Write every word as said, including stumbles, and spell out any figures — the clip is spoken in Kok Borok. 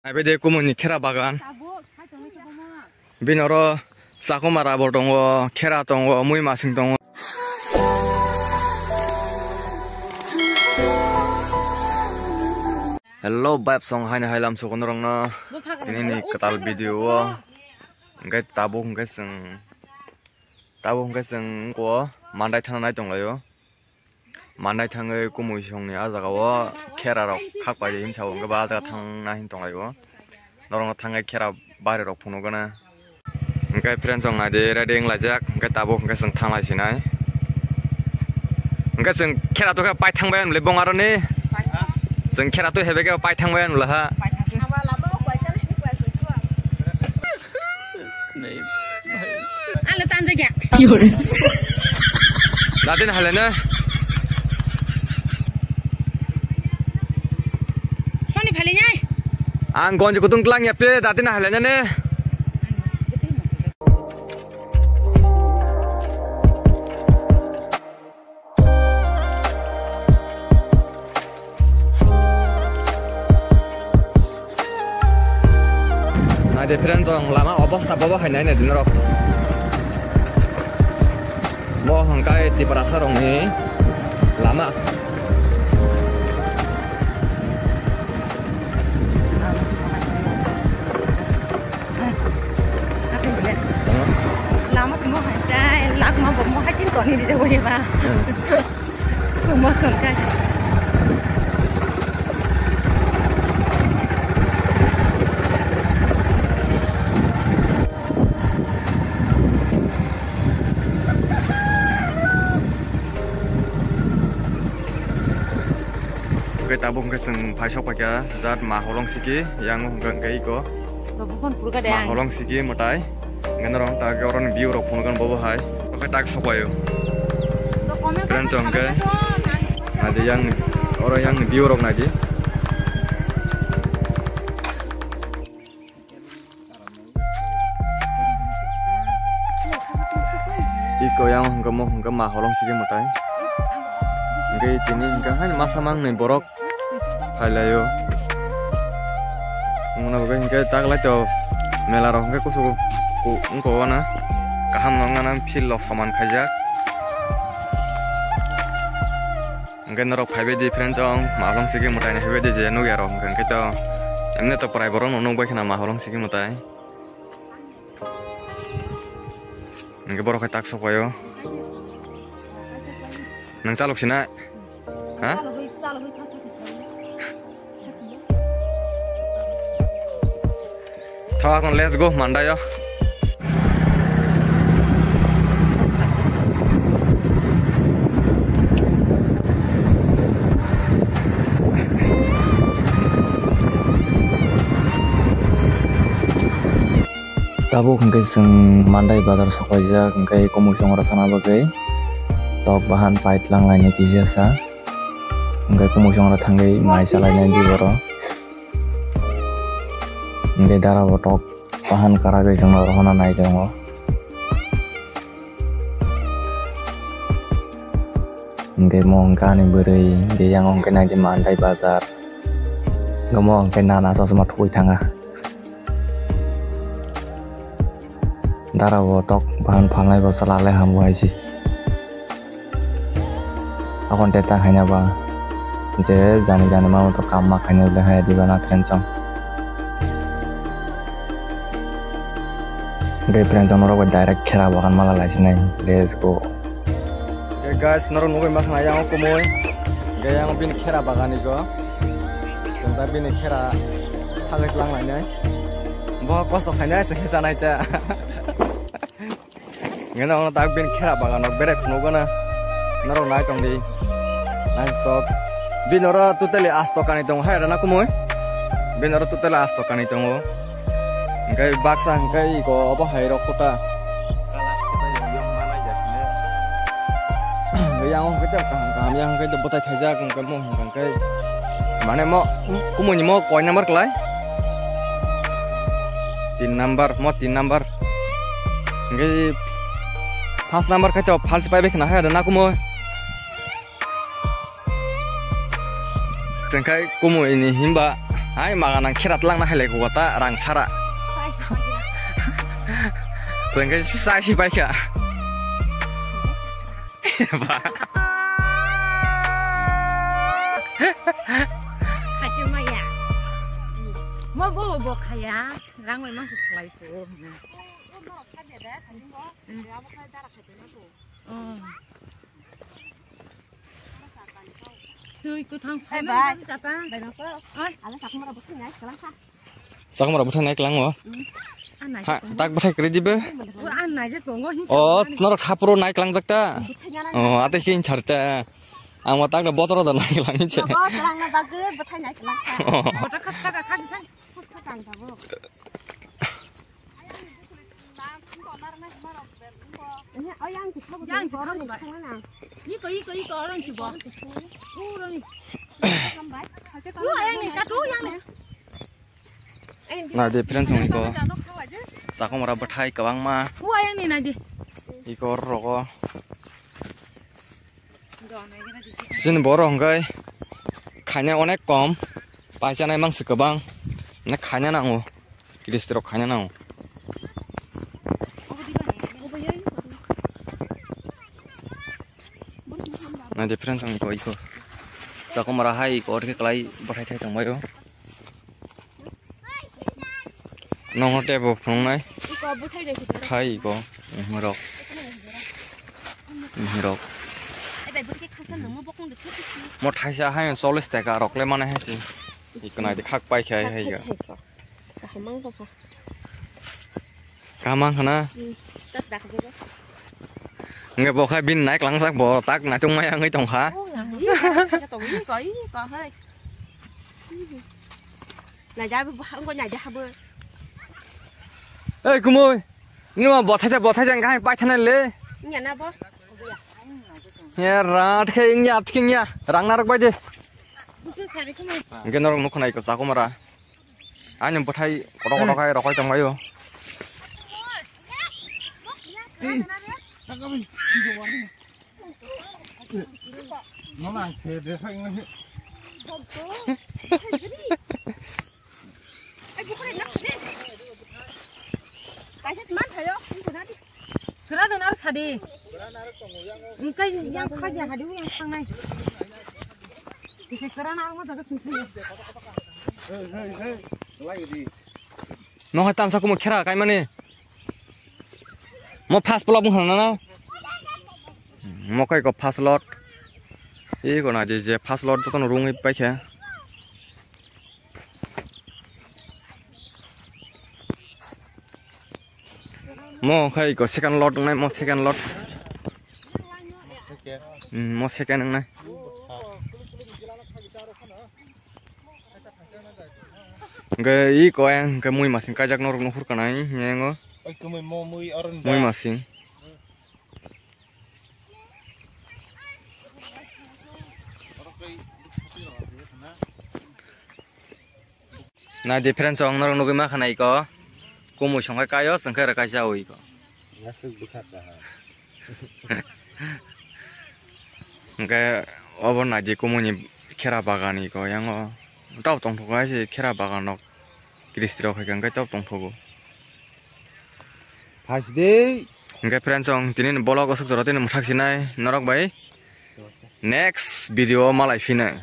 Abede kumuni khera bagan. Bini oro chakumara bo tongo, khera tongo, mui masing tongo. Hello, vibe song haino hailam sukuno rongno. Tini ni kwtal video o. Hingke tabuk hingke chwng, tabuk hingke chwng ko mandai thana nai tonglaio. Manai thangwi kumui songni ah jagao khera rok khak pai hinsa o, hwnkhe ba ah jaga thangna hin tonglaio. Norokno thangwi khera bari rok phunukgana. Hwnkhe friends rok naidi ready wnglaijak, hwnkhe tabuk hwnkhe chwng thanglai sinai. Hwnkhe chwng khera tokhe pai thangbai hwnle bong aroni. Chwng khera twi hebe khe pai thangbai hwnle ha. Ang le tanjak ya. Dati na halene. Soni phali nyai. Ang gonji kutung tlang ya pe dati na halene ne. Naidi friends, ang lama obostha bobo hai nai naidi norok. Bo hwnkhe Tiprasa rokni lama. Lama se mo hai tai, lak ma bo mo hai tin toni di jago ye ba. Hmm. Mo kon kai. Hwnkhe tabuk hwnkhe chwng phaisok paikha jat ma holong siki, yang hwnkhe hwnkhe iko. Babu phone purka de ma ang. Holong siki mwtai. Hwnkhe norok tak oroni view rok phunukgwn bobo hai. Oke tak sopaio. Friends hwnkhe. Naidi yang oro yang view rok naidi. Iko yang hwnkhe mo hwnkhe ma holong sigi mwtai. Hwnkhe tini hwnkhe haino masa mangnwi borok phailaio. Wngna bagwi hwnkhe taklai to mela rok hwnkhe kusu ku wngkha wana kaham no wngna field rok soman khaijak. Hwnkhe norok phaibai di friends, chong ma holong sigi mwtai ni phaibai di je nukya rok hwnkhe to emne to prai borok no nukbai khna ma holong sigi mwtai. Hwnkhe borok hai tak sok paio. Nang chalok sina? Ha? Thok, let's go, Mandai o. Tabuk hwnkhe chwng Mandai bazar sokaijak, hwnkhe kumui chongra thana bagwi tok bahan pai tlang lainai kisa sa, hwnkhe kumui chongra thangwi mai chalainai di borok. Hwnkhe dara bo tok bahan karagwi chwngno rohorna nai tongo. Hwnkhe mo hwnkhe ani bwrwi, hwnkhe yang hwnkhe naidi Mandai bazar. Hwnkhe mo hwnkhe nana chosma thugui thanga. Dara bo tok bahan phalnai bo chwla le ham bo hai se. Akon te ta khaina ba je jani jani ma to kam ma khaina le hai diba na tension. Hwnkhe friends, norok bai direct khera bagan mala lai sinai. Let's go. Okay guys, norok nugui ma khna yang kumui. Hwnkhe yang bini khera bagan igo. Jeng da bini khera thangwi tlang lainai. Bo kosto khainai se khe chanai ta. Ngena ono tak bin khera bagan nok bere phunuk gana. Norok nai tong di. Nai tok. Bin oro totally asto kani tong hai rana kumui. Bin oro totally asto kani tongo. Hwnkhe baksa hwnkhe iko obo hai rok kota. Yang hwnkhe kaham kaham yang hwnkhe botai thaijak hwnkhe mo hwnkhe mane mo kumui ni mo koi number klai. Tin number mo tin number. Hwnkhe first number khe to phalsi paibai khna hai da na kumui. Tengkai kumui ni himba Ai maga nang khera tlang na hai lai ko ta rang sara. Tengke sai si pai kha. Ba. Khati maya. Mo bo bo khaya. Rang mai mang se khlai ko. Twi kwthang. Hai bai. Bai nokho. Oi. Ala sakmara bwthai nai kwlang kha. Sakmara bwthai nai kwlang o. Hmm. Ha, tak bwthai kwrwi dibe. O, ang nai je tongo hin. O, norok thapro nai kwlang jak ta. Bwthai nai. O, ate hin char ta. Ang ma tak da botoro da nai kwlang hin che. Bo kwlang na bagwi bwthai nai kwlang kha. O. Bota khas ka ka kha. Khas ka ka tabuk. Yang si khabu yang si khabu. Iko, iko, iko, orang si bo. Orang si. Lu yang ni, katu yang ni. Nai de friends, iko. Sakomora bwthai kwbangma. Lu yang ni nai de. Iko rogo. Chini borok hwnkhe khaina onek kom, paichanai mangsi kwbang, na khaina nango, kiristirok khaina nango. Na difference ang ko iko. Sakomara hai iko orke kalai bwthai thai tongbaio. Nongo tebo phunuknai. Iko bwthai de khe. Khai iko. Mihirok. Mihirok. Ai bai bwrwi khe khasa nangma bokong de khe khe. Mo thaisa hai chollish taka rok le mane hai se. Iko nai de khak pai khai hai ga. Kaham ang kha. Kaham ang khana. Hmm. Tas dak bego. Nge bo khai bin nai klang sak bo tak nai tung mai ang tong kha. Oh, yang. Iko, iko, iko hai. Naija bo, bo, naija habo. Ei, kumui. Nima bothai ja, bothai ja, ngai pai thana le. Nya na bo. Ya, rat khe ingya, at khe ingya. Rang narok bai de. Busu sari kumui. Nge norok nukho nai ko chakomara. Ani bothai koto koto khai rokoi tong baio. Hey, tak kami. Nono ang se de sang ngai. Kaisa man thayo. Kra donar sadi. Engkai yang khaja hadi yang thangnai. Kisa kra na ang ma daga sungkhu. Hey, hey, hey. Lai di. No hai tamsa kumo khera kai mani. Mo first plot bung khana na. Mo kai ko first lot. Iko na je, je first lot joto no rung pai khe. Mo khai ko second lot nai mo second lot. Hmm, mo second nai. Hwnkhe iko ayang hwnkhe mui masing kaijak norok nuhur kanai yango. Oi, kumui mo mui oro ni da. Mui masing. Na difference ang norok nugui ma khana iko. Kumui songkhe kayo, songkhe rwkha jaui iko. Nasuk bwkha kaha. Hwnkhe obo naidi kumui ni khera bagan iko yango. Tao tongthok hai se khera bagan rok. Kristi rok hai khe hwnkhe tao tongthogo. Phai sidi. Hwnkhe friends, ang tini ni vlog aswk jora tini mwthak sinai norok bai. Next video o malai phinai.